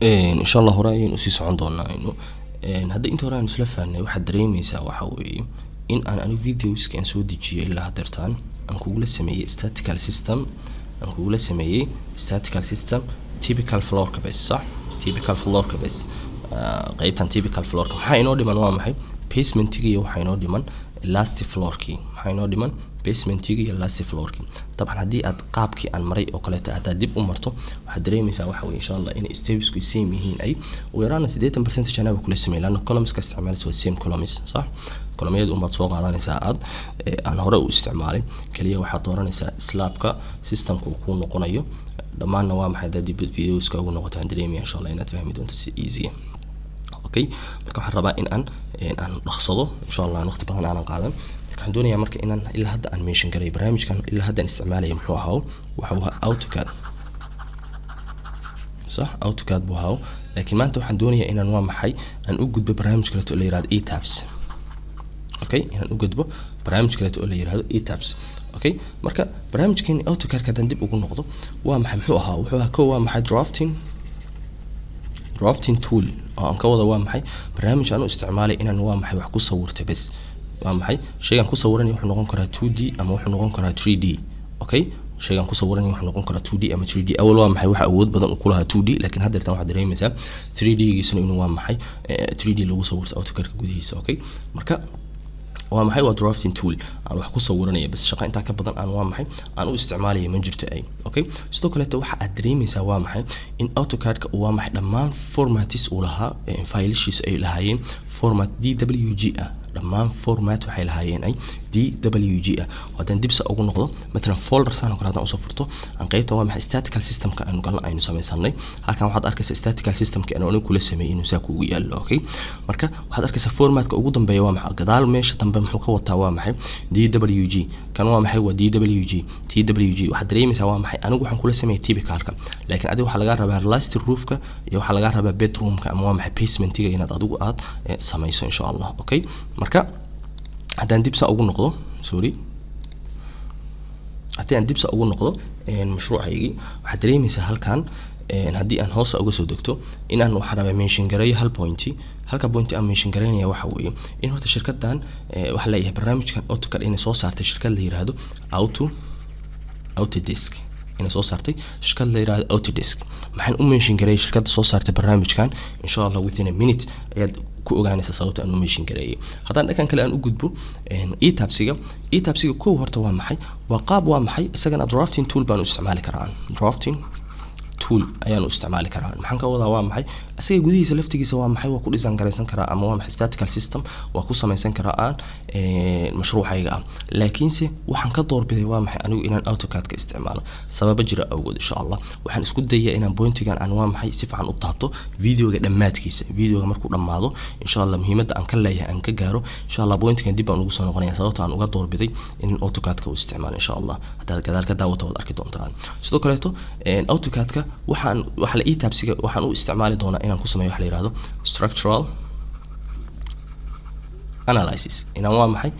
Insha Allah hore ayaynu usii socon doonaa. Aynu hadda inta hore aynu isla fahnay, waxaad dareemeysaa waxa weeye in aan anigu videoska aan soo dejiyay ilaa hadeertaan aan kugula sameeyey statical system, aan kugula sameeyey statical system typical floorka bes, sax? Typical floorka bes, qaybtan typical floorka. Maxaa inoo dhiman? Waa maxay? Basementiga iyo waxaa inoo dhiman last floorkii. Maxaa inoo dhiman? Basementiga iyo last floorkii. Dabcan haddii aad qaabkii aan maray oo kaleeto haddaad dib u marto, waxaad dareemeysaa waxa weye insha Allah inay stepsku same yihiin, ay ugu yaraana 80 percentage anaaba kula sameeyay, laanna columnska isticmaalaysa waa same columns, sax? Columnyada unbaad soo qaadanaysaa aad aan hore u isticmaalay. Kaliya waxaad dooranaysaa slabka systemka uu kuu noqonayo. Dhammaanna waa maxay, haddaad dib videoska ugu noqoto, aan dareemaya insha Allah inaad fahmi doonto si easy. Okay, marka waxaan rabaa in aan dhaqsado insha Allah, aan waqti badan aanan qaadan. Marka waxaan doonayaa marka inaan ilaa hadda aan mention garay barnaamijkan ilaa hadda aan isticmaalaya. Muxuu ahaa? Waxa uu ahaa AutoCAD, sax? AutoCAD buu ahaa, laakiin maanta waxaan doonayaa inaan, waa maxay, aan u gudbo barnaamij kaleeto oo la yihahdo ETABS. Okay, inaan u gudbo barnaamij kaleeto oo la yihahdo ETABS. Okay, marka barnaamijkeeni AutoCAD haddaan dib ugu noqdo, waa maxay? Muxuu ahaa? Wuxuu ahaa ko, waa maxay, drafting tool, oo aan ka wada, waa maxay, barnaamij aan u isticmaalay inaan, waa maxay, wax ku sawirto bes. Waa maxay shaygan ku sawiranaya? Wuxuu noqon karaa 2D ama wuxuu noqon karaa 3D. Okay, shaygan ku sawiranaya wuxuu noqon karaa 2D ama 3D. Awal, waa maxay, waxa awood badan uu ku lahaa 2D, laakiin hadda waxaad dareemaysaa 3D giisuna inuu, waa maxay, 3D lagu sawirto AutoCAD-ka gudihiisa. Okay, marka waa maxay? Waa drafting tool aan wax ku sawiranaya bas. Shaqo intaa ka badan aan, waa maxay, aan u isticmaalaya ma jirto ay. Okay, sidoo kaleeto waxa aad dareemeysaa, waa maxay, in AutoCAD-ka uu, waa maxay, dhammaan formats uu lahaa, filashiisa ay lahaayeen format DWG ah. Dhammaan format waxay lahaayeen ay DWG ah. Haddaan dib sa ugu noqdo, matalan folder saan oo kale haddaan usoo furto, aan qaybtan, waa maxay, statical systemka aynu galno, aynu samaysanay halkan, waxaad arkaysaa statical systemka aan anigu kula sameeyey inuu saa kugu yaallo. Okay, marka waxaad arkaysaa formatka ugu dambeeya, waa maxay, gadaal meesha dambe muxuu ka wataa? Waa maxay? DWG. Kan waa maxay? Waa DWG, TWG. Waxaad dareemaysaa, waa maxay, anigu waxaan kula sameeyey typicalka, laakiin adiga waxaa lagaa rabaa last roofka iyo waxaa lagaa rabaa bedroomka ama, waa maxay, basementiga inaad adigu aad samayso insha Allah. Okay, marka haddaan dib saa ugu noqdo, sorry, haddii aan dib saa ugu noqdo mashruucaygii, waxaad dareemaysaa halkan haddii aan hoosa uga soo degto inaan waxaan rabaa mention gareeyo hal pointi. Halka pointi aan mention gareynaya waxa weeye in horta shirkaddan waxaa leeyahay barnaamijkan AutoCAD inay soo saartay shirkad la yiraahdo Autodesk, inay soo saartay shirkad la yiraahdo Autodesk. Maxaan u mention gareeyay shirkadda soo saartay barnaamijkan? Insha Allah within a minute ayaad ku ogaanaysaa sababta aan u mention gareeyay. Haddaan dhankan kale aan u gudbo, ETABSiga. ETABSiga kow horta waa maxay? Waa qaab, waa maxay, isagana drafting tool baan u isticmaali karaa. Drafting tool ayaan u isticmaali karaa. Maxaan ka wadaa? Waa maxay, isaga gudihiisa laftigiisa, waa maxay, waa ku design garaysan karaa ama, waa maxay, statical system waa ku samaysan karaa aan mashruucayga ah. Laakiinse waxaan ka doorbiday, waa maxay, anigu inaan AutoCAD-ka isticmaalo sababo jira awgood. Insha Allah waxaan isku dayaa inaan pointigan aan, waa maxay, si fiican u taabto videoga dhammaadkiisa. Videoga markuu dhammaado, insha Allah, muhiimadda aan ka leeyahay aan ka gaaro, insha Allah pointigan dib baan ugu soo noqonaya, sababta aan uga doorbiday in AutoCAD-ka uu isticmaalo. Insha Allah haddaad gadaal ka daawato, waad arki doontaa. Sidoo kaleeto AutoCAD-ka waxaan waxa la ETABSiga waxaan u isticmaali doonaa inaan ku sameeyo waxa la yihahdo structural analysis, inaan, waa maxay,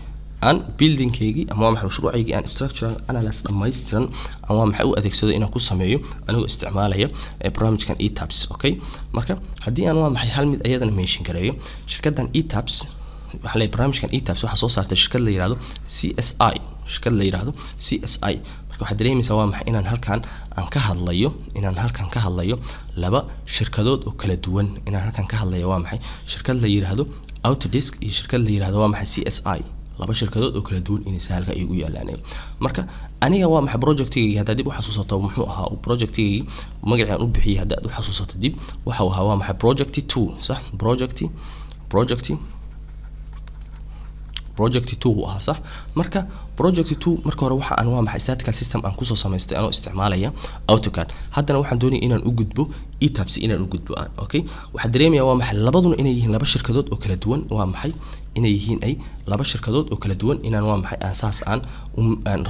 aan buildingkaygii ama, waa maxay, mashruucaygii aan structural analysis dhammaystiran aan, waa maxay, u adeegsado inaan ku sameeyo anigoo isticmaalaya barnaamijkan ETABS. Okay, marka haddii aan, waa maxay, hal mid ayadana mention gareeyo, shirkaddan ETABS, waxaa leeyahay barnaamijkan ETABS waxaa soo saartay shirkad la yihahdo CSI, shirkad la yihahdo CSI. Marka waxaad dareemaysaa, waa maxay, inaan halkan aan ka hadlayo, inaan halkan ka hadlayo laba shirkadood oo kala duwan. Inaan halkan ka hadlayo, waa maxay, shirkad la yiraahdo Autodesk iyo shirkad la yiraahdo, waa maxay, CSI, laba shirkadood oo kala duwan inay sahalka ay ugu yaalaan. Marka aniga, waa maxay, projectigayga haddaad dib u xasuusato, muxuu ahaa projectigaygi? Magacii aan u bixiyay haddaad u xasuusato dib, waxa uu ahaa, waa maxay, project two, sax? Project two buu ahaa, sax? Marka project two, marka hore waxa aan, waa maxay, statical system aan kusoo samaystay anoo isticmaalaya AutoCAD. Haddana waxaan doonaya inaan u gudbo ETABS, inaan u gudbo aan. Okay, waxaan dareemayaa, waa maxay, labaduna inay yihiin laba shirkadood oo kala duwan. Waa maxay, inay yihiin ay laba shirkadood oo kala duwan, inaan, waa maxay, aan saas aan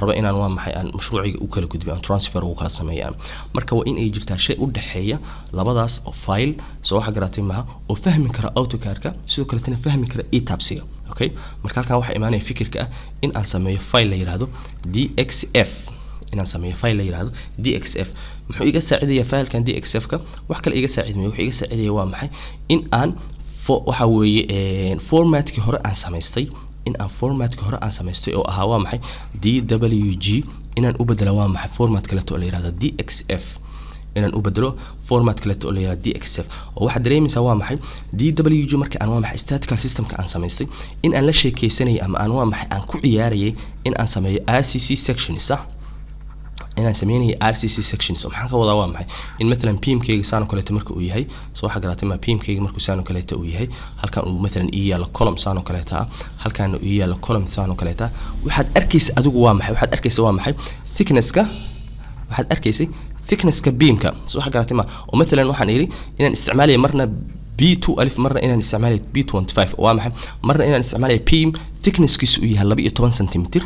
rabo inaan, waa maxay, aan mashruuciga u kala gudbiyo, aan transfer ugu kala sameeyaan. Marka waa in ay jirtaa shay u dhexeeya labadaas file. Soo waxa garatay maha oo fahmi kara AutoCAD-ka, sidoo kaletana fahmi kara ETABS-iga. Okay, marka halkan waxaa imaanaya fikirka ah in aan sameeyo file la yiraahdo DXF, inaan sameeyo file la yiraahdo DXF. Inaan sameeyo file la yiraahdo DXF. Muxuu iga saacidaya filekan DXF ka? Wax kale iga saacidmaya. Wuxuu iga saacidaya waa maxay? In aan waxa weeye formatkii hore aan samaystay, in aan formatkii hore aan samaystay oo ahaa waa maxay DWG, inaan u bedelo waa maxay format kaleeto oo la yirahdo DXF, inaan u bedelo format kaleeto oo la yirahdo DXF. Oo waxaad dareemaysaa waa maxay DWG marka aan waa maxay statical systemka aan samaystay, in aan la sheekeysanayay ama aan waa maxay aan ku ciyaarayay in aan sameeyo RCC section, sax? Inaan sameynaya RCC sections. Maxaan ka wadaa waa maxay? In mathalan beamkayga saan oo kaleeto marka uu yahay, soo waxa garatay ma, beamkayga markuu saan oo kaleeto uu yahay, halkan uu mathalan ii yaalo column saan oo kaleeto ah, halkan uu ii yaalo column saan oo kaleeto ah, waxaad arkaysa adigu waa maxay? Waxaad arkaysa waa maxay thicknesska? Waxaad arkaysay thicknesska beamka, soo waxa garatay ma? Oo mathalan waxaan idhi inaan isticmaalaya marna B 12, marna inaan isticmaalaya B 25. Waa maxay? Marna inaan isticmaalaya beam thicknesskiisu uu yahay 12 centimeter,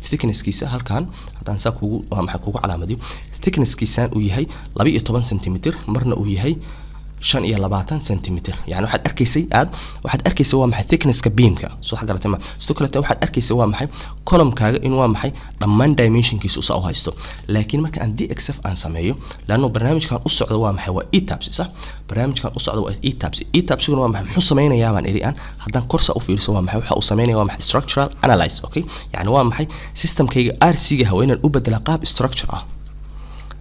thicknesskiisa halkan haddaan saa kugu waa maxay kugu calaamadiyo, thicknesskiisaan uu yahay 12 centimeter, marna uu yahay 25 centimeter. Yani waxaad arkaysay aad waxaad arkaysay waa maxay thicknesska beamka, soo waxa garatay ma? Sidoo kaleete waxaad arkaysay waa maxay columnkaaga in waa maxay dhammaan dimensionkiisa usaa u haysto. Laakiin marka aan DXF aan sameeyo, laanno barnaamijkan u socdo waa maxay waa ETABS, sax? Barnaamijkan u socdo waa ETABS. ETABSiguna waa maxay? Muxuu sameynayaa baan idhi aan haddaan korsa u fiiriso? Waa maxay waxa uu sameynaya? Waa maxay structural analyze, okay? Yani waa maxay systemkayga RC-ga waa inaan u bedelaa qaab structure ah,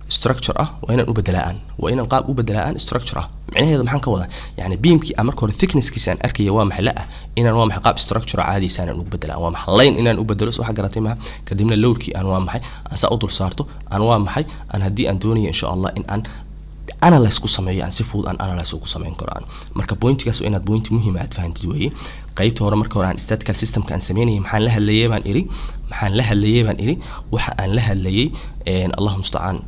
structure ah waa inaan u bedelaa aan waa inaan qaab u bedelaa aan structure ah. Micnaheedu maxaan ka wadaa? Yani beamkii aan marka hore thicknesskiisa aan arkaya waa maxay la ah, inaan waa maxay qaab structure caadiisa aan ugu bedelaa, waa maxay line inaan u bedelo, waxa garatay maha? Kadibna loadkii aan waa maxay aan saa u dul saarto, aan waa maxay aan haddii aan doonayo insha Allah in aan analyze ku sameeyo, aan si fudud aan analyze ugu sameyn karo aan. Marka pointigaas waa inaad point muhiim aad fahantid weeye. Qaybta hore marka hore aan statical systemka aan sameynayay, maxaan la hadlayay baan iri? Maxaan la hadlayay baan iri? Waxa aan la hadlayay, Allahu mustacaan,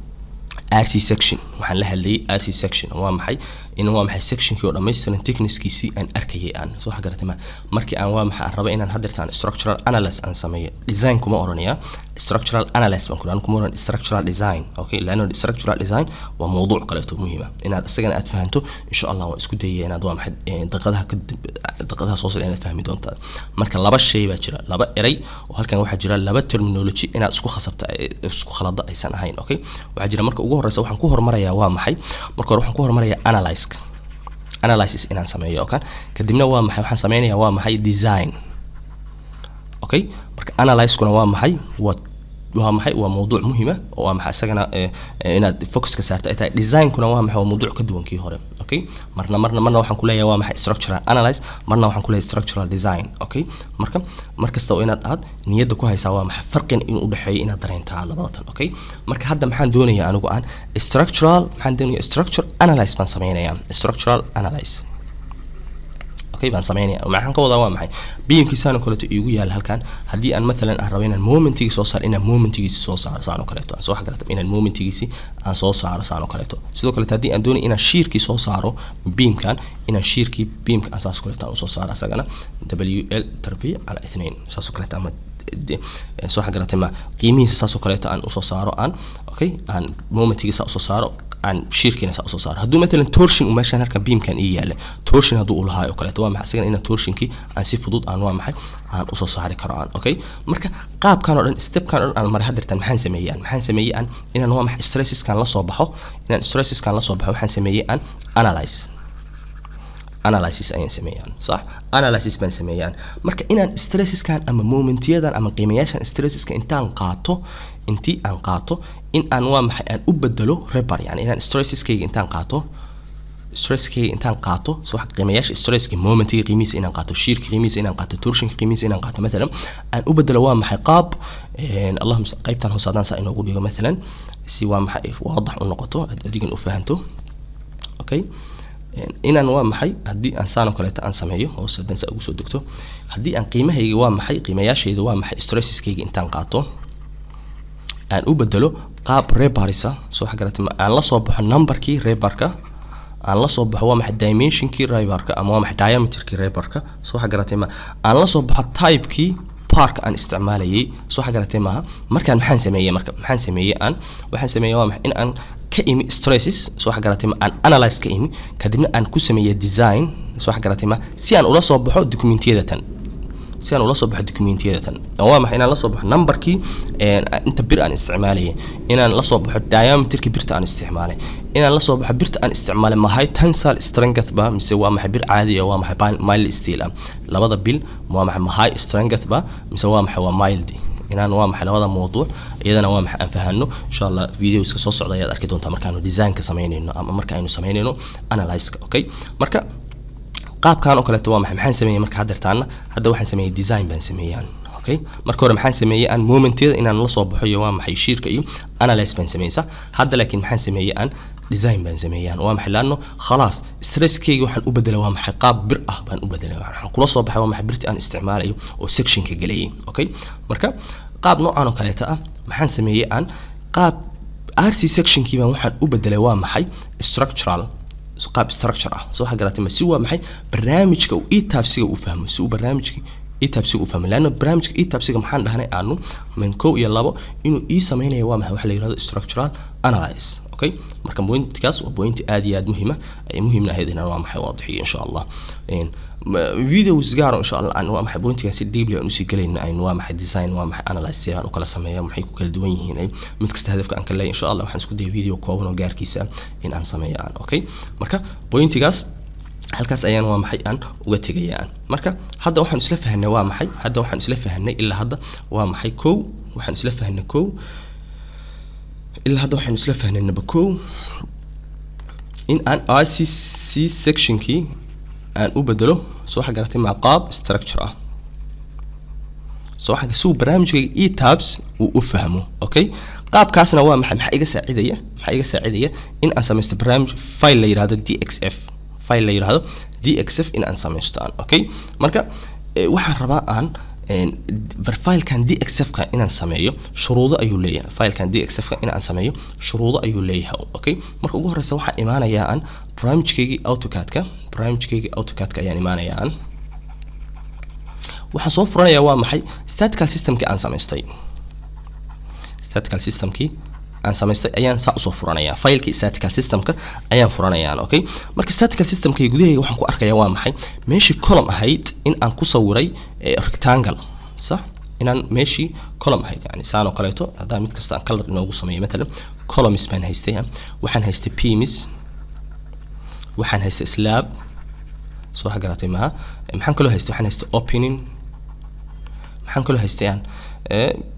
RC section. Waxaan la hadlayay RC section. Waa maxay in waa maxay sectionkii oo dhammaystiran thicknesskiisii aan arkayay aan soo waxa garatay ma? Markii aan waa maxay aan raba inaan haddeertaan structural analysis aan sameeyo, design kuma oranaya, structural analysis baan ku kuma oran structural design, okay? Laano structural design waa mawduuc kaleeto muhiim ah inaad isagana aad fahanto insha Allah. Waan isku dayaya inaad waa maxay daqiiqadaha ka daqiiqadaha soo socda inaad fahmi doontaa. Marka laba shay baa jira, laba eray oo halkan waxaa jira laba terminology inaad isku khasabta, isku khalada aysan ahayn, okay? Waxaa jira marka ugu horeysa, waxaan ku hormarayaa waa maxay, marka hore waxaan ku hormarayaa analyze, analysis inaan sameeyo, okay? Kadibna waa maxay waxaan sameynayaa waa maxay design, okay? Marka analyze-kuna waa maxay? Waa maxay waa mawduuc muhiim ah oo waa maxay isagana inaad focuska saarto ay tahay. Design-kuna waa maxay? Waa mawduuc ka duwan kii hore, okay? Marna waxaan ku leeyahay waa maxay structural analyze, marna waxaan ku leeyahay structural design, okay? Marka mar kasta oo inaad aad niyadda ku haysaa waa maxay farqin inuu u dhexeeyo inaad dareentaa labada tan, okay? Marka hadda maxaan doonayaa anigu aan structural, maxaan doonayaa? Structure analyze baan sameynayaa, structural analyze, okay, baan sameynaya. Maxaan ka wadaa waa maxay beamkiisaan oo kaleeto iigu yaala halkan, haddii aan mathalan aan rabo inaan momentigii soo saaro, inaan momentigiisi soo saaro saan oo kaleeto aan soo garata, inaan momentigiisi aan soo saaro saan oo kaleeto. Sidoo kaleeto haddii aan doonayo inaan shearkii soo saaro beamkan, inaan shearkii beamka aan saas oo kaleeto aan usoo saaro asagana WL tarbiic cala ithnain saas oo kaleeto, ama soo garatay ma, qiimihiisa saas oo kaleeto aan usoo saaro aan, okay, aan momentigiisa usoo saaro, aan shearkiina saa usoo saaro. Hadduu matalan torsion uu meeshaan halkan beamkan ii yaala, torsion hadduu uu lahaa oo kaleeto, waa maxay isagana inaan torsionkii aan si fudud aan waa maxay aan usoo saari karo aan, okay? Marka qaabkan oo dhan, stepkan oo dhan aan maray haddeertan, maxaan sameeyey aan? Maxaan sameeyey aan? Inaan waa maxay stresseskan la soo baxo, inaan stresseskan la soo baxo waxaan sameeyey aan analyze, analysis ayaan sameeyaan, sax? Analysis baan sameeyaan. Marka inaan stresseskan ama momentiyadan ama qiimayaashan stresseska intaan qaato, intii aan qaato, in aan waa maxay aan u bedelo rebar. Yani inaan stresseskayga intaan qaato, stresskayga intaan qaato, so waxa qiimayaasha stresska, momentiga qiimihiisa inaan qaato, shearka qiimihiisa inaan qaato, torsionka qiimihiisa inaan qaato mathalan, aan u bedelo waa maxay qaab allahuma qaybtan hoose haddaan saa inoogu dhigo mathalan, si waa maxay waadax u noqoto, aad adigan u fahanto, okay? Inaan waa maxay haddii aan saan oo kaleeto aan sameeyo, hoose haddaan saa ugu soo degto, haddii aan qiimahayga waa maxay qiimayaashayda waa maxay stresseskayga intaan qaato aan u bedelo qaab rebarisa, soo waxa garatay, aan la soo baxo numberkii rebarka, aan la soo baxo waa maxay dimensionkii rebarka ama waa maxay diameterkii rebarka, soo waxa garatay ma, aan la soo baxo typekii barka aan isticmaalayay, soo waxa garatay maaha? Markaan maxaan sameeyey? Marka maxaan sameeyey aan? Waxaan sameeyey waa maxay in aan ka imi stresses, soo waxa garatay ma, aan analyze ka imi, kadibna aan ku sameeyey design, soo waxa garatay ma, si aan ula soo baxo documentiyada tan. Si aan ula soo baxo documentiyada tan, oo waa maxay? Inaan la soo baxo numberkii inta bir aan isticmaalayay, inaan la soo baxo diameterkii birta aan isticmaalay, inaan la soo baxo birta aan isticmaalay ma high tensile strength ba mise waa maxay bir caadi ah, waa maxay mild steel ah, labada bil waa maxay, ma high strength ba mise waa maxay waa mild. Inaan waa maxay labada mawduuc iyadana waa maxay aan fahanno. Insha Allah videoska soo socda ayaad arki doontaa markaanu designka samaynayno ama marka aynu samaynayno analyze-ka. Okay, marka qaabkan oo kaleeto waa maxay? Maxaan sameeyey marka haddeertaana? Hadda waxaan sameeyey design baan sameeyaan. Okay, marka hore maxaan sameeyey aan? Momentyada inaan la soo baxo iyo waa maxay shearka iyo analyze baan sameeyey, sax? Hadda laakiin maxaan sameeyey aan? Design baan sameeyaan. Waa maxay? Laano khalaas stresskeyga waxaan u bedelay waa maxay qaab bir ah baan u bedelay. Waxaan kula soo baxay waa maxay birti aan isticmaalayo oo sectionka gelayay. Okay, marka qaab noocan oo kaleeta ah maxaan sameeyey aan? Qaab RC sectionkii baan waxaan u bedelay waa maxay structural, qaab structure ah. Soo waxa garatay ma? Si waa maxay barnaamijka uu ETABS-iga u fahmo, si uu barnaamijka ETABS-iga u fahmo, laanna barnaamijka ETABS-iga maxaan dhahnay aanu min kow iyo labo inuu ii sameynayo waa maxay waxa la yirahdo structural analyze. Okay, marka pointkaas waa point aad iyo aad muhiima ay muhiimna ahayd inaan waa maxay waadixiyo. Insha Allah videos gaar insha Allah aan waa maxay pointkaas si deeply aan usii galayno, aynu waa maxay design, waa maxay analyze si aan u kala sameeyo, maxay ku kala duwan yihiin, ay mid kasta hadafka aan ka leeyahay. Insha Allah waxaan isku dayay video kooban oo gaarkiisa in aan sameeyo aan. Okay, marka pointigaas halkaas ayaan waa maxay aan uga tegayaan. Marka hadda waxaan isla fahanay waa maxay? Hadda waxaan isla fahanay ilaa hadda waa maxay? Kow, waxaan isla fahanay kow, ilaa hadda waxaan isla fahnay number kow in aan RCC sectionkii aan u bedelo, soo waxa garatay ma, qaab structure ah, soo waxa si uu barnaamijkayga ETABS uu u fahmo. Okay, qaabkaasna waa maxay? Maxaa iga saacidaya? Maxaa iga saacidaya in aan samaysto barnaamij file la yiraahdo DXF, file la yiraahdo DXF in aan samaysto aan. Okay, marka waxaan rabaa aan filekan DXF-ka inaan sameeyo, shuruudo ayuu leeyahay. Filekan DXF-ka in aan sameeyo shuruudo ayuu leeyahay. Okay, marka ugu horeysa waxaan imaanayaa aan barnaamijkaygii AutoCAD-ka. Barnaamijkaygii AutoCAD-ka ayaan imaanayaa aan. Waxaan soo furanayaa waa maxay statical systemkii aan samaystay. Statical systemkii aan samaystay ayaan saa usoo furanayaa. Filekii statical systemka ayaan furanayaa. Okay, marka statical systemka gudahayga waxaan ku arkayaa waa maxay meeshii column ahayd in aan ku sawiray rectangle, sax? Inaan meeshii column ahayd, yani saan oo kaleeto, haddaan mid kasta aan color inoogu sameeyo, matalan columns baan haystay, waxaan haystay beams, waxaan haystay slab, soo waxa garatay maha? Maxaan kaloo haystay? Waxaan haystay opening. Maxaan kaloo haystay aan?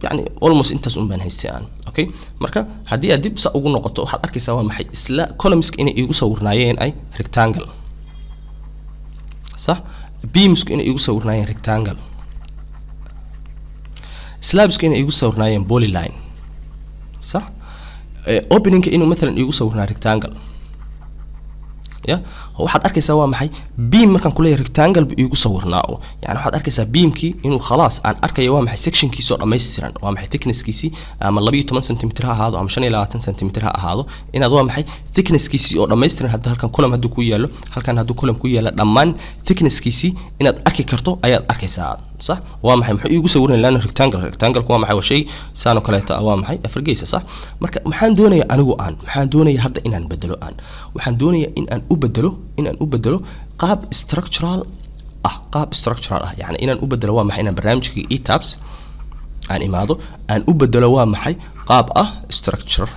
Yani almost intaas un baan haystay aan. Okay, marka haddii aad dib sa ugu noqoto, waxaad arkaysaa waa maxay isla columnska inay iigu sawirnaayeen ay rectangle, sax? Beamsku inay iigu sawirnaayeen rectangle, slabsku inay iigu sawirnaayeen polyline, sax? Openingka inuu mathalan iigu sawirnaa rectangle ya. Waxaad arkaysaa waa maxay beam markaan kuleeyahay rectangle bu iigu sawirnaa oo yani waxaad arkaysaa beamkii inuu khalaas aan arkayo waa maxay sectionkiisoo dhammaystiran, waa maxay thicknesskiisii, ama 12 centimeter ha ahaado ama 25 centimeter ha ahaado, inaad waa maxay thicknesskiisii oo dhammaystiran. Hadda halkan column hadduu ku yaallo, halkan hadduu column ku yaalla, dhammaan thicknesskiisii inaad arki karto ayaad arkaysaa, sax? Waa maxay muxuu iigu sawiran? Laana rectangle, rectangle waa maxay? Waa shay saan oo kaleeto ah, waa maxay afar geesa, sax? Marka maxaan doonayaa anigu aan? Maxaan doonayaa hadda inaan bedelo aan? Waxaan doonayaa in aan u bedelo, in aan u bedelo qaab structural ah, qaab structural ah, yani inaan u bedelo waa maxay inaan barnaamijka ETABS aan imaado, aan u bedelo waa maxay qaab ah structure,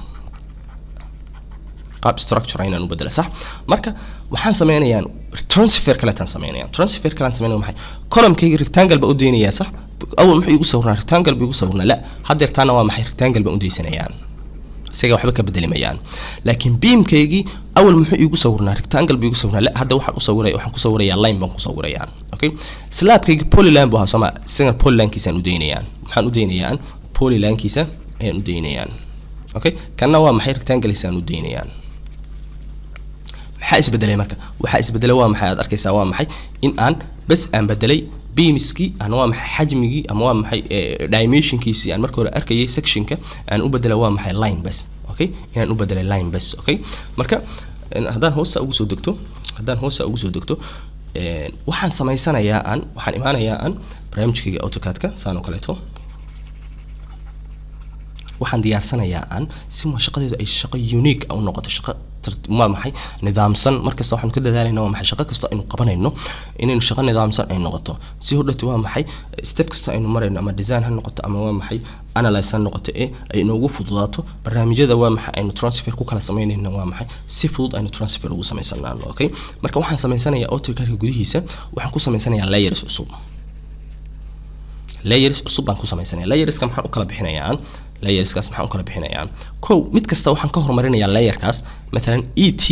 qaab structure inaan u bedelo, sax? Marka waxaan sameynayaa transfer kaleetaan sameynaya. Transfer kalean sameynaya maxay? Columnkayga rectangle baa u daynayaa, sax? Awal muxuu igu sawirnaa? Rectangle buu igu sawirnaa. La haddeertaana waa maxay rectangle baan u daysanayaan, isaga waxba ka bedeli mayaan. Laakiin beamkaygii awal muxuu iigu sawirnaa? Rectangle buu igu sawirnaa. La hadda waxaan u sawiray, waxaan ku sawirayaa line baan ku sawirayaan. Okay, slabkayga polyline buu ahaa, sooma? Isagana polylinekiisaan u daynayaan. Maxaan u daynayaan? Polylinekiisa ayaan u daynayaan. Okay, kanna waa maxay rectanglekiisaan u daynayaan. Maxaa isbedelay marka? Waxaa isbedelay waa maxay? Aad arkaysaa waa maxay in aan bes aan bedelay beamskii aan waa maxay xajmigii ama waa maxay dimensionkiisii aan marka hore arkayay sectionka aan u bedelay waa maxay line bes. Okay, inaan u bedelay line bes. Okay, marka haddaan hoosta ugu soo degto, haddaan hoosta ugu soo degto, waxaan samaysanayaa aan, waxaan imaanayaa aan barnaamijkayga AutoCAD-ka saan oo kaleeto. Waxaan diyaarsanayaa aan si shaqadeedu ay shaqo unique ah u noqoto, shaqo waa maxay, nidaamsan. Markasta waxaan ka dadaalayna waa maxay, shaqo kasta aynu qabanayno inaynu shaqo nidaamsan ay noqoto, si hodhati waa maxay, step kasta aynu marayno, ama design ha noqoto ama waa maxay, analyze ha noqoto, ee ay inoogu fududaato. Barnaamijyada waa maxay, aynu transfer ku kala samaynayno, waa maxay, si fudud aynu transfer ugu samaysanaano. Okay, marka waxaan samaysanayaa AutoCAD-ka gudihiisa waxaan ku samaysanayaa layers cusub. Layers cusub baan ku samaysanaya. Layerska maxaan u kala bixinayaa? Layerskaas maxaan u kala bixinayaa? Kow, mid kasta waxaan ka horumarinayaa layerkaas. Mathalan ET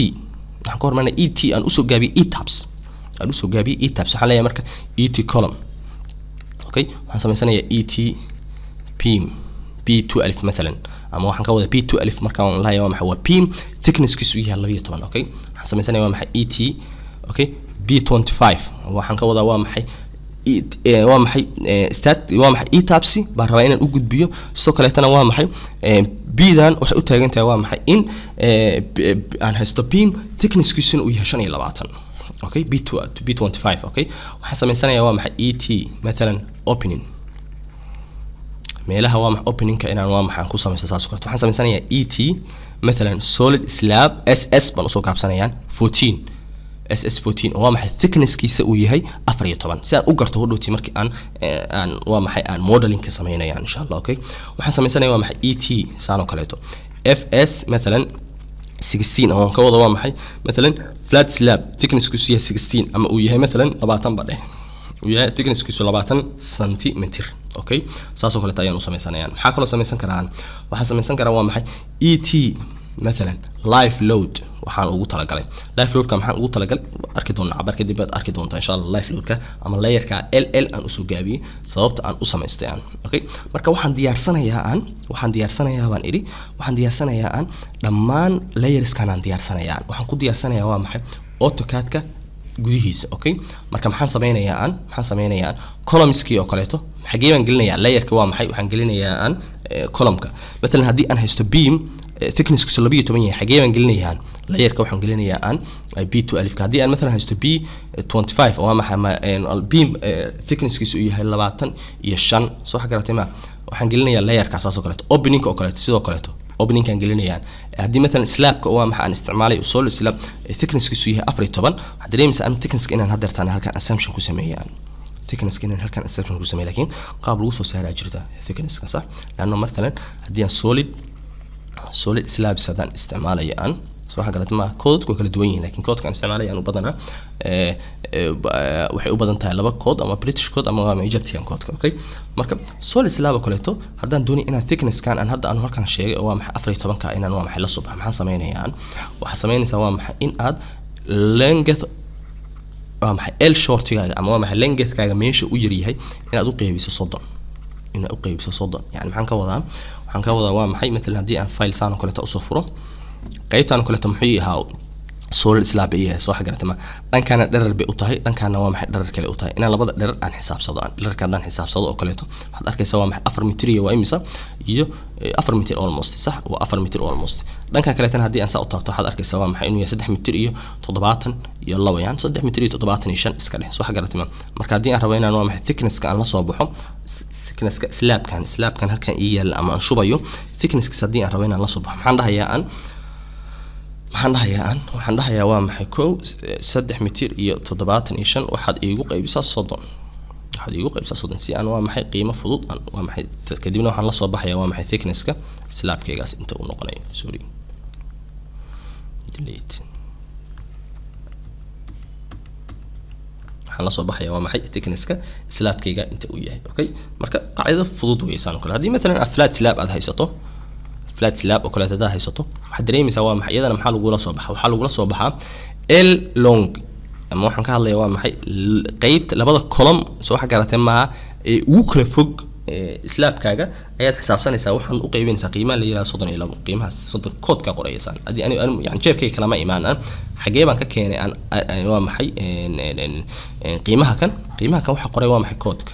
waxaan ka horumarinaya ET aan usoo gaabiyey ETABS, aan usoo gaabiyey ETABS. Waxaan leeyahay marka ET column. Okay, waxaan samaysanayaa ET beam B12 mathalan, ama waxaan ka wada B12 markaan lahayaa waa maxay, waa beam thicknesskiisu yahay 12. Okay, waxaan samaysanaya waa maxay, ET, okay, B25. Waxaan ka wadaa waa maxay, waa maxay, stat waa maxay, ETABS baan rabaa inaan u gudbiyo. Sidoo kaleetana waa maxay, B-dan waxay u taagan tahay waa maxay, in aan haysto beam thicknesskiisuna uu yahay 25. Okay, B2 B25. Okay, waxaan samaysanayaa waa maxay, ET mathalan opening, meelaha waa maxay, openingka inaan waa maxaan ku samaysto saas oo kaleeto. Waxaan samaysanayaa ET mathalan solid slab, SS baan usoo gaabsanayaan, 14, SS 14, oo waa maxay, thicknesskiisa uu yahay 14, si aan u garto hodhowti markii aan waa maxay, aan modeling ka sameynayaan insha Allah. Okay, waxaan sameysanaya waa maxay, ET saan oo kaleeto FS mathalan 16, oo ka wada waa maxay, mathalan flat slab thicknesskiisu yahay 16, ama uu yahay mathalan 20 ba dheh, uu yahay thicknesskiisu 20 centimeter. Okay, saas oo kaleeto ayaan u sameysanayaan. Maxaa kaloo samaysan karaan? Waxaan samaysan karaa waa maxay, ET mathalan live load. Waxaan ugu talagalay live loadka, maxaan ugu talagalay arki doonaa cabar kadib baad arki doontaa insha Allah. Live loadka ama layerka LL aan usoo gaabiyey sababta aan u samaystay aan. Okay, marka waxaan diyaarsanayaa aan, waxaan diyaarsanayaa baan idhi, waxaan diyaarsanayaa aan dhammaan layerskan aan diyaarsanayaa. Waxaan ku diyaarsanayaa waa maxay, AutoCAD-ka gudihiisa. Okay, marka maxaan sameynayaa aan? Maxaan sameynayaa aan? Columnskii oo kaleeto xagee baan gelinayaa layerka? Waa maxay, waxaan gelinayaa aan columnka. Matalan haddii aan haysto beam thicknesskiisu 12 yahay, xagee baan gelinayaa layerka? Waxaan gelinayaa aan B12-ka. Haddii aan matalan haysto B25, waa maxay, beam thicknesskiisu uu yahay 25, soo waxa garatay ma, waxaan gelinayaa layerka saas oo kaleeto. Openingka oo kaleeto sidoo kaleeto openingkaan gelinayaan. Haddii matalan slabka waa maxaa aan isticmaalay solid slab thicknesskiisu yahay 14, waxaad dareemaysaa an thicknesska inaan haddeertaan halkan assumption ku sameeyaan, thicknesska inaan halkan assumption ku sameeyo, laakiin qaab lagu soo saaraa jirta thicknesska, sax? Laanno matalan haddii aan solid slabs haddaan isticmaalayo aan, soo waxa garatay ma, codadku waa kala duwan yihiin, laakiin codka aan isticmaalaya aan u badanaa waxay u badan tahay laba code, ama British code ama waa Egyptian codeka. Okay, marka solid slab oo kaleeto haddaan doonay inaan thicknesskan aan hadda aan halkan sheegay oo waa maxay, 14-ka, inaan waa maxay, la soo baxo, maxaan sameynayaa? Waxaa sameynaysaa waa maxay, in aad length waa maxay, L shortigaaga ama waa maxay, lengthkaaga meesha u yaryahay inaad u qeybiso 30, inaad u qeybiso 30. Yani maxaan ka wadaa? Waxaan ka wadaa waa maxay, matalan haddii aan file saan oo kaleeto usoo furo, qaybtan oo kaleeto muxuu ahaa? Solid slab bay yahay, soo xagarata ma? Dhankana dherer bay u tahay, dhankana waa maxay, dherer kale u tahay. Inaan labada dherer aan xisaabsado, aan dhererka haddaan xisaabsado oo kaleeto, waxaad arkaysaa waa maxay, 4 mitir iyo waa imisa iyo 4 mitir almost, sax? Waa 4 mitir almost. Dhanka kaleetana haddii aan saa u taabto, waxaad arkaysaa waa maxay, inuu yahay 3 mitir iyo 72, yani 3 mitir iyo 75 iska dheh, soo xagarata ma? Marka haddii aan rabo inaan waa maxay, thicknesska aan la soo baxo, thicknesska slabkan halkan ii yaalla ama aan shubayo thicknesskiisa haddii aan rabo inaan la soo baxo, maxaan dhahayaa aan? Maxaan dhahayaa aan? Waxaan dhahayaa waa maxay, kow, 3 mitir iyo 75 waxaad iigu qaybisaa 30, waxaad iigu qaybisaa 30, si aan waa maxay, qiimo fudud aan waa maxay, kadibna waxaan la soo baxayaa waa maxay, thicknesska slabkaygaas inta uu noqonayo. Sorry, delete. Waxaan la soo baxaya waa maxay, thicknesska slabkayga inta uu yahay. Okay, marka qaacido fudud weysaan oo kale. Haddii matalan aad flat slab aad haysato, flat slab oo kaleeto haddaad haysato, waxaad dareemaysaa waa maxay, iyadana maxaa lagula soo baxaa? Waxaa lagula soo baxaa L long, ama waxaan ka hadlayaa waa maxay, qeybta labada column, soo waxa garatay maaha, ee ugu kala fog slabkaaga ayaad xisaabsanaysaa. Waxaan u qaybinaysaa qiimaha la yihahdo 32. Qiimahaas 30 koodka qoraysaan. Haddii ani yani jeebkayga kalama imaan, aan xagee baan ka keenay aan waa maxay, qiimaha kan? Qiimaha kan waxaa qoray waa maxay, koodka.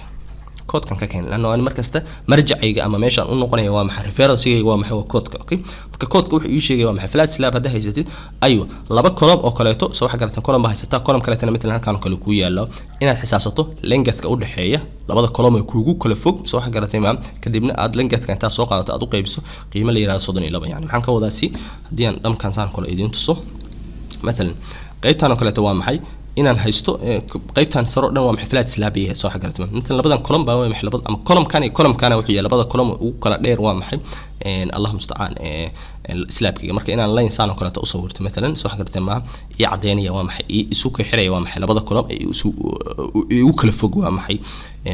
Koodkan ka keenay, lanno ani markasta marjacayga ama meeshaan u noqonaya waa maxay? Referencegayga waa maxay? Waa koodka. Okay, marka koodka wuxuu ii sheegaya waa maxay? Flat slab haddaa haysatid, aywa, laba column oo kaleeto, soo waxa garatan, column baa haysataa, column kaleetana matalan halkaan oo kale kuu yaallo, inaad xisaabsato lengthka u dhexeeya labada column ee kuugu kala fog, soo waxa garatay ma? Kadibna aad lengthka intaa soo qaadato aad u qaybiso qiimo la yihahdo 32. Yani maxaan ka wadaa? Si haddii aan dhamkan saan kale idiin tuso, matalan qaybtan oo kaleeto waa maxay? Inaan haysto qaybtan sare oo dhan waa maxay? Flat slab yahay, soo xagaratay? Matalan labadan column baa waa maxay? Labada ama column-kan iyo column-kana wuxuu yahay labada column ugu kala dheer waa maxay? Allah mustacaan, slabkiga. Marka inaan line saan oo kaleeto u sawirto matalan, soo xagaratay ma? Ii cadeynaya waa maxay? Ii isu ka xiraya waa maxay? Labada column ee isu igu kala fog waa maxay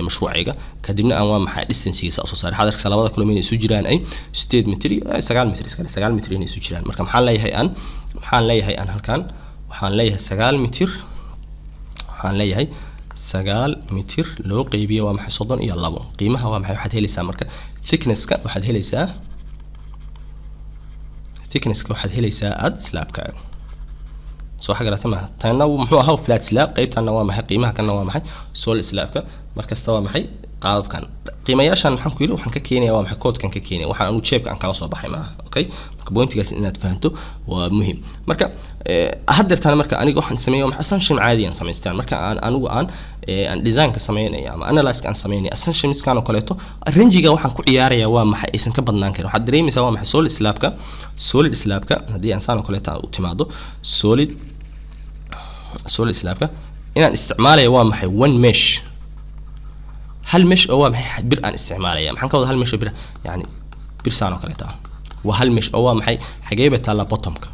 mashruucayga. Kadibna aan waa maxay distancegiisa soo saaray. Waxaad arkaysaa labada column inay isu jiraan ay 8 mitir, 9 mitir, iskale 9 mitir inay isu jiraan. Marka maxaan leeyahay aan? Maxaan leeyahay aan halkan? Waxaan leeyahay 9 mitir. Waxaan leeyahay 9 mitir loo qeybiye waa maxay? 32. Qiimaha waa maxay? Waxaad helaysaa marka thicknesska, waxaad helaysaa thicknesska, waxaad helaysaa aad slabkaaga, soo waxa garata maaha? Tanna muxuu ahaa? Flat slab. Qaybtanna waa maxay qiimaha? Kanna waa maxay? Solid slabka. Markasta waa maxay qaababkan qiimayaashan? Maxaan ku yidhi? Waxaan ka keenaya waa maxay? Koodkan ka keenaya. Waxaan anu jeebka aan kala soo baxay maaha. Okay, marka pointigaas inaad fahanto waa muhiim. Marka haddeertaan marka aniga waxaan sameeya maxay? Assumption caadi aan samaystaan. Marka aan anigu aan designka sameynaya ama analyze aan sameynaya, assumptionskan oo kaleeto rangiga waxaan ku ciyaaraya waa maxay? Aysan ka badnaan karin. Waxaad dareemaysaa waa maxay? Solid slabka, solid slabka haddii aan saan oo kaleeto u timaado, solid slabka inaan isticmaalaya waa maxay? One mesh, hal mesh oo waa maxay? Bir aan isticmaalaya. Maxaan ka wada hal mesh oo bir? Yani bir saan oo kaleeto ah waa hal mesh oo waa maxay? Xagee bay taallaa? Bottomka,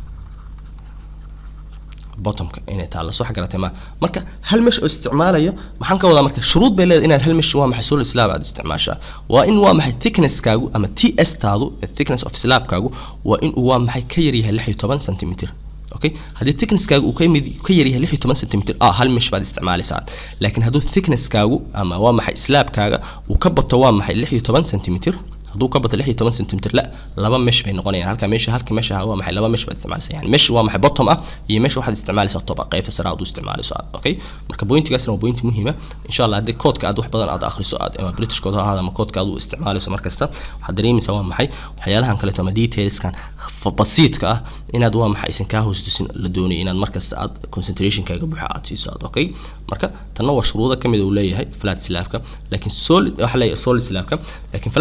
bottomka inay taallo, soo garatay ma? Marka hal mesh oo isticmaalayo maxaan ka wadaa? Marka shuruud bay leedahay inaad hal mesh waa maxay solid slab aad isticmaashaa. Waa in waa maxay thicknesskaagu ama ts taadu, thickness of slabkaagu, waa in uu waa maxay ka yar yahay 16 centimeter. Okay, haddii thicknesskaagu uu ka mid ka yar yahay 16 centimeter, hal mesh baad isticmaalaysaa. Laakiin hadduu thicknesskaagu ama waa maxay slabkaaga uu ka bato waa maxay 16 centimeter, hadduu ka bato 16 centimeter, la laba mesh bay noqonayaan. Halka meesha, halka mesh ah waa maxay? Laba mesh baad isticmaalaysaa. Yani mesh waa maxay? Bottom ah iyo mesh waxaad isticmaalaysaa top ah, qaybta sare aad u isticmaalayso aad. Okay, marka pointigaasna waa point muhiima. Insha Allah haddii koodka aad wax badan aad akhriso aad ama British code ha ahaado ama koodka aad u isticmaalayso, markasta waxaad dareemaysaa waa maxay waxyaalahan kaleeto ama detailskan basiidka ah inaad waa maxay aysan kaa hoos tusin. La doonayo inaad markasta aad concentrationkaaga buuxa aad siiso aad. Okay, marka tanna waa shuruudo kamid uu leeyahay flat slabka. Laakiin solid waxa leeyahay solid slabka, laakiin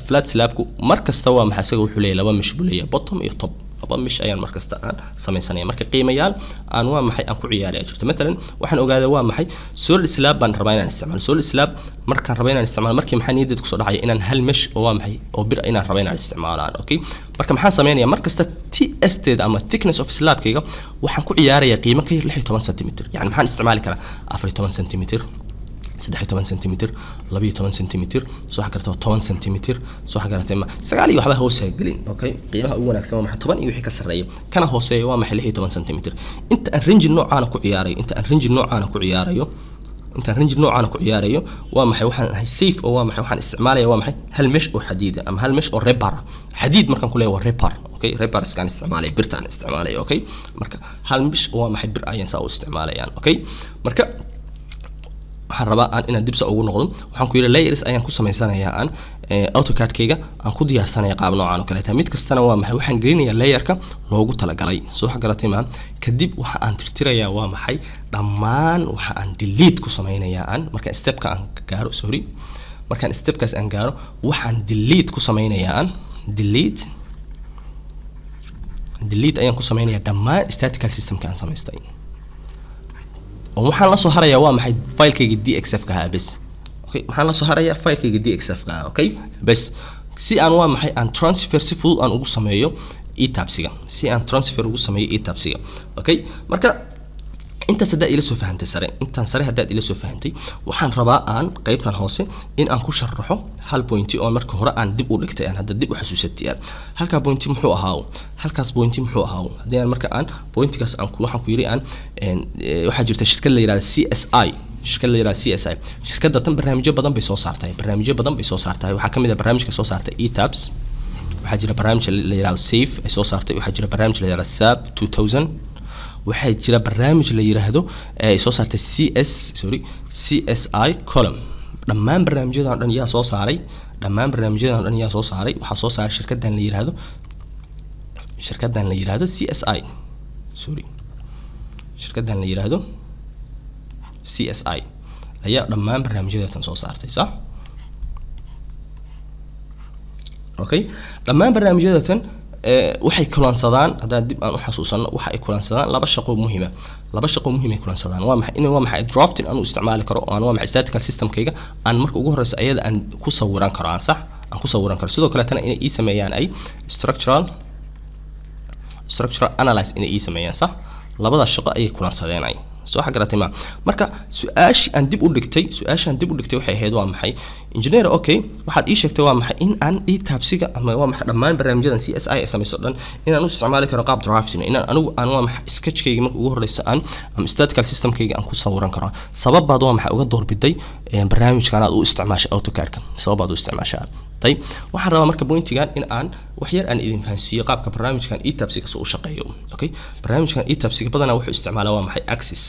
flat slabku mar kasta waa maxay? Isaga wuxuu leeyahay laba mesh buu leeyahay, bottom iyo top. Laba mesh ayaan markasta aan samaysanaya. Marka qiimayaal aan waa maxay aan ku ciyaaraya jirto. Matalan waxaan ogaaday waa maxay? Solid slab baan rabaa inaan isticmaalo. Solid slab markaan raba inaan isticmaalo, markii maxaa niyaddeed kusoo dhacaya? Inaan hal mesh oo waa maxay oo bir inaan raba inaan isticmaalaan. Okay, marka maxaan sameynaya? Markasta ts teeda ama thickness of slabkayga waxaan ku ciyaarayaa qiimo ka yar 16 centimeter. Yani maxaan isticmaali karaa? 14 centimeter, 13 centimeter, 12 centimeter, soo waxa garata, 10 centimeter, soo waxa garatay ma? Sagaal iyo waxba hoos ha gelin. Okay, qiimaha ugu wanaagsan waa maxay? 10 iyo wixii ka sarreeya. Kana hooseeya waa maxay? 16 centimeter. Inta aan range noocaana ku ciyaarayo, inta aan range noocaana ku ciyaarayo, intaan range noocaana ku ciyaarayo waa maxay? Waxaan ahay safe oo waa maxay? Waxaan isticmaalaya waa maxay? Hal mesh oo xadiida ama hal mesh oo rebar. Xadiid markaan ku leeyahay waa rebar. Okay, rebar iskaan isticmaalaya, birtaan isticmaalaya. Okay, marka hal mesh oo waa maxay bir ayaan saa u isticmaalayaan. Okay, marka waxaan rabaa aan inaan dibsa ugu noqdo. Waxaan ku yidhi layers ayaan ku samaysanayaa aan AutoCAD-kayga aan ku diyaarsanaya qaab noocan oo kaleeta. Mid kastana waa maxay? Waxaan gelinayaa layerka loogu talagalay, soo waxa garatay maa? Kadib waxa aan tirtirayaa waa maxay? Dhammaan waxa aan delete ku samaynayaa aan markaan stepka aan gaaro, sorry, markaan stepkaas aan gaaro, waxaan delete ku samaynayaa aan delete ayaan ku samaynayaa dhammaan statical systemka aan samaystay. Oo waxaan la soo harayaa waa maxay? Filekayga DXF ka ahaa bes. Okay, maxaan la soo harayaa? Filekayga DXF ka ahaa. Okay, bes si aan waa maxay aan transfer si fudud aan ugu sameeyo ETABS-iga, si aan transfer ugu sameeyo ETABS-iga. Okay, marka intaas haddaad ila soo fahantay sare, intaan sare haddaad ila soo fahantay, waxaan rabaa aan qaybtan hoose in aan ku sharaxo hal pointi oo marka hore aan dib u dhigtay, aan hadda dib u xasuusatay. Aan halkaa pointi muxuu ahaa? Halkaas pointi muxuu ahaa? Haddii aan marka aan pointigaas aan ku waxaan ku yidhi aan waxaa jirta shirkad la yidhahda CSI, shirkad la yidhahda CSI. Shirkadda tan barnaamijyo badan bay soo saartay, barnaamijyo badan bay soo saartay. Waxaa kamid ah barnaamijka soo saartay ETABS. Waxaa jira barnaamij la yidhahdo SAFE ay soo saartay. Waxaa jira barnaamij la yidhahdo SAP 2000. Waxaa jira barnaamij la yiraahdo ay soo saartay CS, sorry, CSI Column. Dhammaan barnaamijyadan oo dhan yaa soo saaray? Dhammaan barnaamijyadan oo dhan yaa soo saaray? Waxaa soo saaray shirkaddan la yiraahdo, shirkaddan la yiraahdo CSI, sorry, shirkaddan la yiraahdo CSI ayaa dhammaan barnaamijyadatan soo saartay, sax? Okay, dhammaan barnaamijyadatan waxay kulansadaan, haddaan dib aan u xasuusano, waxa ay kulansadaan laba shaqo muhiima. Laba shaqo muhiim ay kulansadaan waa maxay? In waa maxay drafting aan u isticmaali karo, oo aan waa maxay statical systemkayga aan marka ugu horeysa ayada aan ku sawiran karo, aan sax aan ku sawiran karo. Sidoo kaleetana inay ii sameeyaan ay structural analyze inay ii sameeyaan, sax? Labadaas shaqo ayay kulansadeen ay soo garatay ma. Marka su-aashii aan dib u dhigtay, su-aashii aan dib u dhigtay waxay ahayd waa maxay? Engineer, okay, waxaad ii sheegtay waa maxay in aan ETABS-iga ama waa maxay dhammaan barnaamijyadan CSI ay samayso dhan inaan u isticmaali karo qaab drafting, inaan anigu aan waa maxay sketchkayga marka ugu horeysa aan ama statical systemkayga aan ku sawiran karo. Sabab baad waa maxay uga doorbiday barnaamijkan aad u isticmaashay AutoCAD-ka? Sabab baad u isticmaashaa? Tayib, waxaan rabaa marka pointigan in aan wax yar aan idin fahansiiyo qaabka barnaamijkan ETABS-iga soo u shaqeeyo. Okay, barnaamijkan ETABS-iga badanaa wuxuu isticmaalaa waa maxay axis,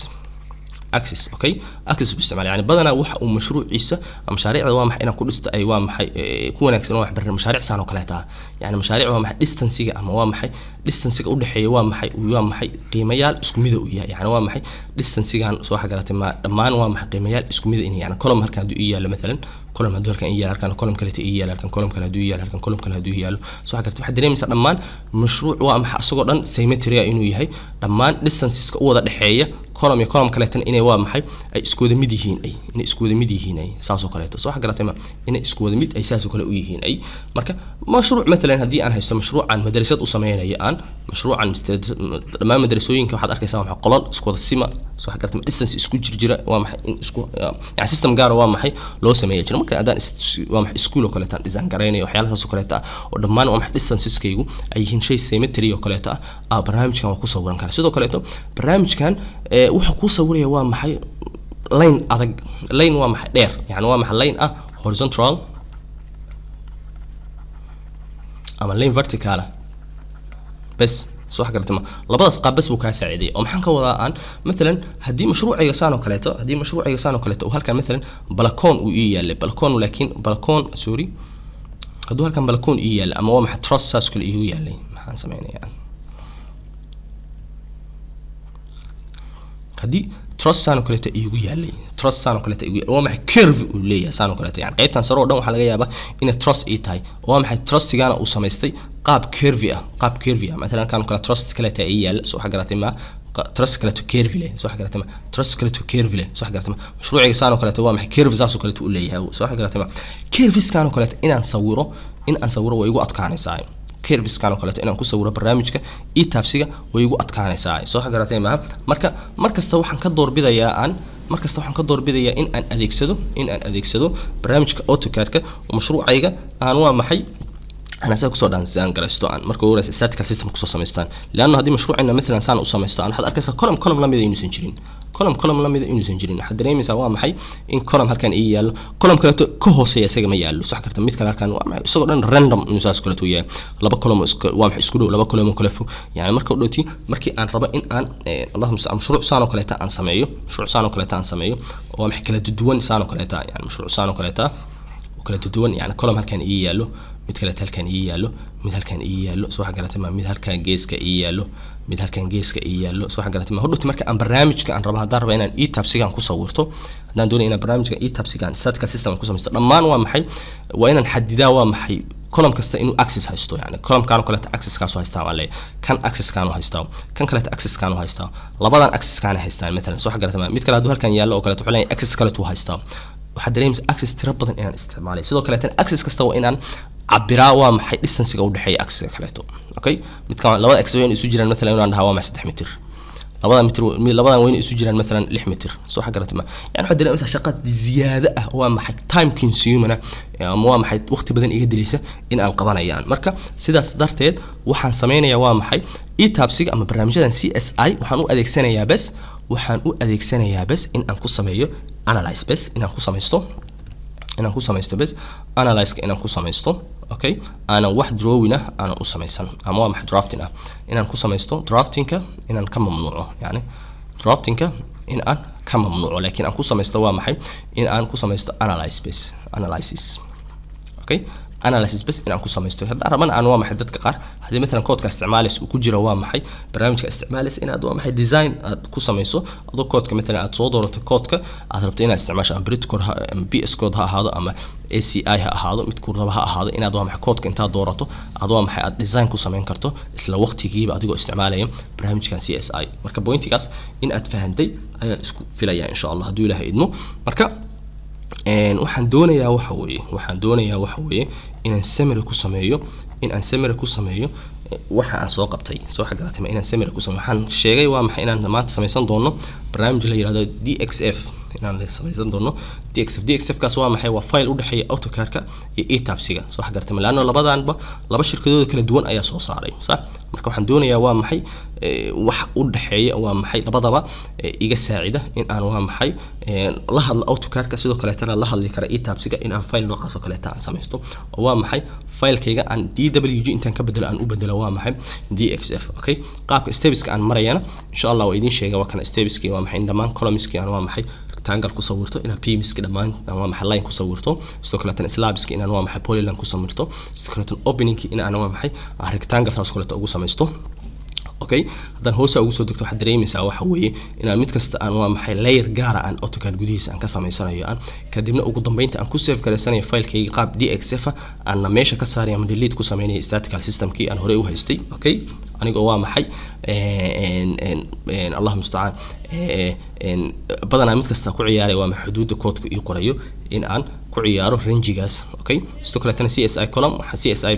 axis. Okay, axis buu isticmaala. Yani badanaa waxa uu mashruuciisa ama mashaariicda waa maxay inaan ku dhisto ay waa maxay ku wanaagsan waa maxay mashaariic saan oo kaleeta ah. Yani mashaariic waa maxay distancega ama waa maxay distancega u dhexeeya waa maxay waa maxay qiimayaal isku mid u yahay. Yani waa maxay distancegan soo garatay ma dhammaan waa maxay qiimayaal isku mid inay. Yani column halkan hadduu ii yaalo, mathalan column hadduu halkan ii yaalo, halkan column kaleeta ii yaalo, halkan column kale hadduu ii yaalo, halkan column kale hadduu ii yaalo, soo garatay, waxaad dareemaysaa dhammaan mashruuc waa maxay asagoo dhan symmetry inuu yahay, dhammaan distanceska u wada dhexeeya column iyo column kaleetana inay waa maxay ay isku wada mid yihiin, ay inay isku wada mid yihiin ay saas oo kaleeto. Soo garatay ma inay isku wada mid ay saas oo kale u yihiin ay. Marka mashruuc mathalan haddii aan haysto mashruucan madrasad u sameynayo, aan mashruucan dhammaan madrasooyinka waxaad arkaysaa waa maxay qolal isku wada sima, soo garatay, distance isku jirjira, waa maxay in isku yani system gaar waa maxay loo sameeya jira. Marka haddaan waa maxay school oo kaleeto aan design garaynayo, waxyaalahaas oo kaleeto ah oo dhammaan waa maxay distanceskaygu ay yihiin shay symmetry oo kaleeto ah, barnaamijkan waa ku sawiran kara. Sidoo kaleeto barnaamijkan wuxuu kuu sawiraya waa maxay line adag, line waa maxay dheer, yani waa maxay line ah horizontal ama line vertical ah bes. Soo wax garatay ma? Labadaas qaab bes buu kaa saaciidaya. Oo maxaan ka wadaa aan mathalan haddii mashruucayga saan oo kaleeto, haddii mashruucayga saan oo kaleeto uu halkan mathalan balakoon uu ii yaalay, balakoon, laakiin balakoon, sorry, hadduu halkan balakoon ii yaalay ama waa maxay truss saas kale iigu yaalay, maxaan sameynayaa? Haddii truss saan oo kaleeto iigu yaalay, truss saan oo kaleeto iigu yaalay, waa maxay curve uu leeyahay saan oo kaleeto. Yani qaybtan sare oo dhan waxaa laga yaabaa inay truss ii tahay, waa maxay trussigana uu samaystay qaab curvy ah, qaab curvy ah. Mathalan kan kale truss kaleeto ii yaala, soo waxa garatay ma, truss kaleeto curvy leh, soo waxa garatay ma, truss kaleeto curvy leh, soo waxa garatay ma, mashruuciga saan oo kaleeto waa maxay curve saas oo kaleeto uu leeyahay, soo waxa garatay ma. Curveskan oo kaleeto inaan sawiro, in aan sawiro way igu adkaanaysaa. Curveskan oo kaleeto inaan ku sawiro barnaamijka ETABS-iga way igu adkaanaysaa, soo waxa garatay ma. Marka markasta waxaan ka doorbidayaa aan markasta waxaan ka doorbidayaa in aan adeegsado, in aan adeegsado barnaamijka AutoCAD-ka oo mashruucayga aan waa maxay aan asaga kusoo dhaan garaysto, aan marka ugu horeysa statical system kusoo samaystaan. Leanna haddii mashruucina mathalan saan u samaysto aan, waxaad arkaysaa column column lamida inuusan jirin, column column lamida inuusan jirin. Waxaad dareemaysaa waa maxay in column halkan ii yaallo, column kaleeto ka hooseeya isaga ma yaallo, sax karta? Mid kale halkan waa maxay isagoo dhan random inuu saas kaleeto yahay, laba column oo isku waa maxay isku dhow, laba column oo kala fog. Yani marka u dhowti markii aan rabo in aan allahuma mustacaan mashruuc saan oo kaleeta aan sameeyo, mashruuc saan oo kaleeta aan sameeyo, waa maxay kala duwan saan oo kaleeta, yani mashruuc saan oo kaleeta oo kala duwan, yani column halkan ii yaallo, mid kaleeta halkan ii yaallo, mid halkan ii yaallo, soo waxa garatay ma, mid halkan geeska ii yaallo, mid halkan geeska ii yaallo, soo waxa garatay ma. Hodhowti marka aan barnaamijka aan rabo, haddaan rabo inaan ETABS-igan ku sawirto, haddaan doonayo inaan barnaamijka ETABS-igan statical system aan ku samaysto, dhammaan waa maxay waa inaan xadidaa waa maxay column kasta inuu axis haysto. Yani column-kan oo kaleeta axis-kaasoo haystaa waan leeyahay, kan axis-kaan haystaa, kan kaleeta axis-kaan haystaa, labadan axis-kaan haystaan mathalan, soo waxa garatay ma. Mid kale hadduu halkan yaallo oo kaleeto wuxuu leeyahay axis kaleetu haystaa. Waxaad dareemaysaa axis tiro badan inaan isticmaalay. Sidoo kaleetana axis kasta waa inaan cabiraa waa maxay distancega u dhexeeya axiska kaleeto. Okay, midkan labada axis waa inay isu jiraan mathalan inaan dhahaa waa maxay 3 mitir, labada mitir, labadan waa inay isu jiraan mathalan 6 mitir, soo waxa garatay ma. Yani waxaad dareemaysaa shaqa ziyaado ah, waa maxay time consuming ama waa maxay waqti badan iga dilaysa in aan qabanayaan. Marka sidaas darteed waxaan sameynayaa waa maxay ETABS-iga ama barnaamijyadan CSI waxaan u adeegsanayaa bes, waxaan u adeegsanayaa bes in aan ku sameeyo analyze, bes inaan ku samaysto, inaan ku samaysto bes analyze-ka inaan ku samaysto. Okay, aanan wax drawing ah aanan u samaysan ama waa maxay drafting ah inaan ku samaysto, draftingka inaan ka mamnuuco, yani draftingka in aan ka mamnuuco, laakiin aan ku samaysto waa maxay, in aan ku samaysto analyze bas, analysis. Okay, analysis bas in aan ku samaysto. Haddaan rabana aan waa maxay, dadka qaar haddii matalan koodka isticmaalaysa uu ku jiro waa maxay, barnaamijka isticmaalaysa inaad waa maxay design aad ku samayso, adoo koodka matalan aad soo doorato koodka aad rabto inaad isticmaasho, ama Brit code ha ama BS code ha ahaado ama ACI ha ahaado, midkuu raba ha ahaado, inaad waa maxay koodka intaad doorato aad waa maxay aad design ku samayn karto isla waqtigiiba adigoo isticmaalaya barnaamijkan CSI. Marka pointigaas in aad fahantay ayaan isku filayaa, insha Allah, hadduu Ilaahay idmo. Marka waxaan doonayaa waxa weeye inaan summary ku sameeyo waxa aan soo qabtay. Soo xagaratay ma? Inaan summary ku sameeyo waxaan sheegay waa maxay, inaan maanta samaysan doono barnaamij la yiraahdo DXF, inaan samaysan doono DXF. DXF kaas waa maxay? Waa file u dhexeeya AutoCAD-ka iyo ETABS-iga. Soo xagaratay ma? Laanno labadanba laba shirkadooda kala duwan ayaa soo saaray, sax? Marka waxaan doonayaa waa maxay, wax u dhexeeya waa maxay labadaba iga saacida in aan waa maxay la hadlo AutoCAD-ka, sidoo kaleetana la hadli kara ETABS-iga, in aan file noocaas oo kaleeta aan samaysto, oo waa maxay filekayga aan DWG intaan ka bedelo aan u bedelo waa maxay DXF. Okay, qaabka stepska aan marayana insha Allah waa idiin sheega. Waa kana stepski waa maxay, in dhammaan columnski aan waa maxay rectangle ku sawirto, inaan beamski dhammaan aan waa maxay line ku sawirto, sidoo kaleetana slabski inaan waa maxay polyline ku sawirto, sidoo kaleetana openingki in aan waa maxay aan rectangle saas kaleeta ugu samaysto. Okay, haddaan hoosa ugu soo degto, waxaad dareemaysaa waxa weeye inaan mid kasta aan waa maxay layer gaara aan AutoCAD gudihiisa aan ka samaysanayo, aan kadibna ugu dambeynta aan ku save garaysanayo filekayga qaab DXF ah, aanna meesha ka saaray ama delete ku sameynaya statical systemkii aan horey u haystay. Okay, anigoo waa maxay, Allah mustacaan, badanaa mid kasta ku ciyaaray waa maxay xuduudda koodka ii qorayo in aan ku ciyaaro rangigaas. Okay, sidoo kaleetana CSI column, waxa CSI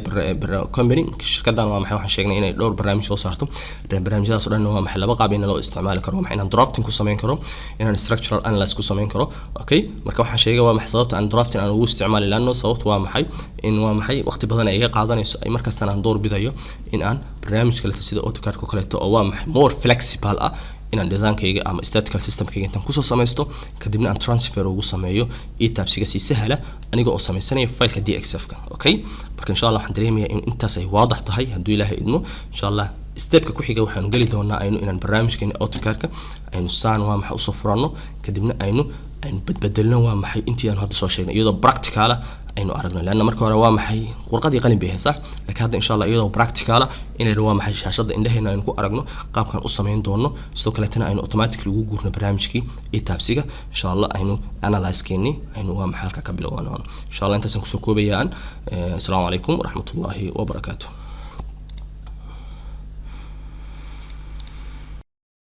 company, shirkadan waa maxay, waxaan sheegnay inay dhowr barnaamij soo saarto. Barnaamijyadaas oo dhan waa maxay laba qaab in loo isticmaali karo: waa maxay inaan drafting ku samayn karo, inaan structural analysis ku samayn karo. Okay, marka waxaan sheegay waa maxay sababta aan drafting aan ugu isticmaali laano. Sababta waa maxay, in waa maxay waqti badan ay iga qaadanayso, ay markastana aan door bidayo in aan barnaamij kaleeto sida AutoCAD ko kaleeto oo waa maxay more flexible ah inaan designkayga ama statical systemkayga intaan kusoo samaysto, kadibna aan transfer ugu sameeyo ETABS-iga si sahla, aniga oo samaysanaya fileka DXF-ka. Okay, marka insha Allah waxaan dareemayaa in intaas ay waadax tahay, hadduu Ilaahay idmo. Insha Allah stepka ku xiga waxaanu geli doonaa aynu inaan barnaamijkeena AutoCAD-ka aynu saan waa maxay usoo furanno, kadibna aynu badbedelno waa maxay intii aanu hadda soo sheegnay, iyadoo practical ah aynu aragno. Leanna marka hore waa maxay warqadii qalin bay ahayd, sax? Laakiin hadda insha Allah iyadoo practical ah inaynu waa maxay shaashadda indhaheena aynu ku aragno qaabkan u samayn doono, sidoo kaleetana aynu automatically ugu guurno barnaamijkii ETABS-iga. Insha Allah aynu analyse-keeni aynu waa maxay halka ka bilowano. Insha Allah intaasaan kusoo koobayaan. Asalaamu calaykum waraxmatullaahi wabarakaatu.